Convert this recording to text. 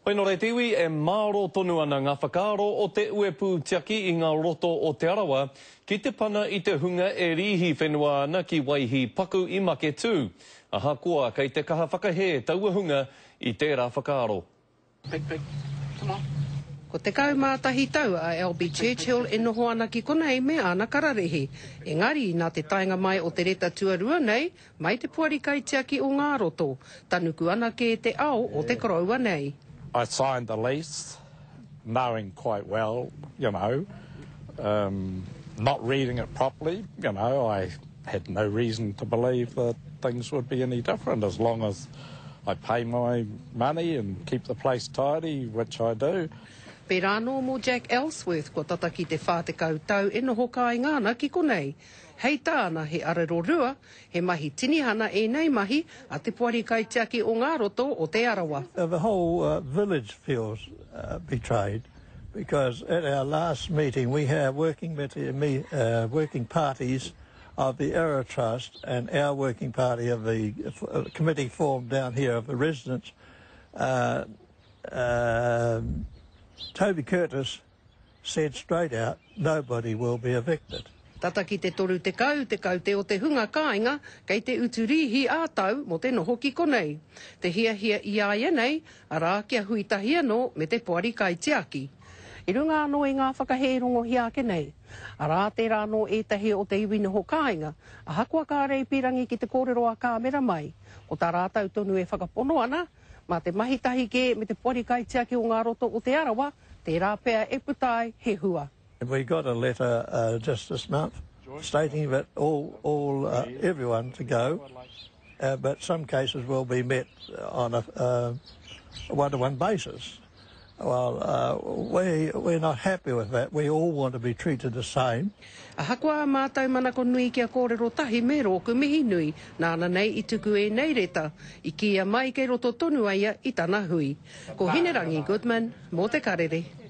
Hoi nō reira te iwi, e mārō tonu ana ngā whakaaro o te uepū tiaki i ngā roto o Te Arawa ki te pana i te hunga e rīhi whenua ana ki Waihī Paku i Maketū, ahakoa kei te kaha whakahē taua hunga i tērā whakaaro. Pig, pig, come on. Ko 11 tau a Albie Churchill e noho ana ki konei me āna kararehe. Engari, nā te taenga mai o te reta tuarua nei, Mai te Poari Kaitiaki o Ngā Roto, tanuku ana kē te ao o te koroua nei. I signed the lease knowing quite well, you know, um, not reading it properly, you know, I had no reason to believe that things would be any different as long as I pay my money and keep the place tidy, which I do. Pērā anō mō Jack Ellsworth, kua tata ki te 40 tau e noho kāinga ana ki konei. Hei tāna he arero rua, he mahi tinihana ēnei mahi a te Poari Kaitiaki o Ngā Roto o Te Arawa. The whole village feels betrayed because at our last meeting we had working working parties of the Arawa Trust and our working party of the committee formed down here of the residents, Toby Curtis said straight out, nobody will be evicted. Tata ki te 30 te kaute o te hunga kāinga kei te utu rīhi ā-tau mō te noho ki konei. Te hiahia i āianei, arā, kia hui tahi anō me te Poari Kaitiaki. I runga anō i ngā whakahē rongohia ake nei, arā, tērā anō ētahi o te iwi noho kāinga, ahakoa kāre i pīrangi ki te kōrero ā-kāmera mai, ko tā rātou tonu e whakapono ana, Mā te mahi tahi kē me te Poari Kaitiaki o Ngā Roto o Te Arawa, tērā pea e puta ai he hua. We got a letter just this month stating that all, all, everyone to go, but some cases will be met on a one-to-one basis. Well, we, we're not happy with that. We all want to be treated the same. Ahakoa ā mātou manako nui kia kōrero tahi me rōku mihi nui, nāna nei i tuku ēnei reta, i kīia mai kei roto tonu a ia i tana hui. Ko Hinerangi Goodman, mō Te Karere.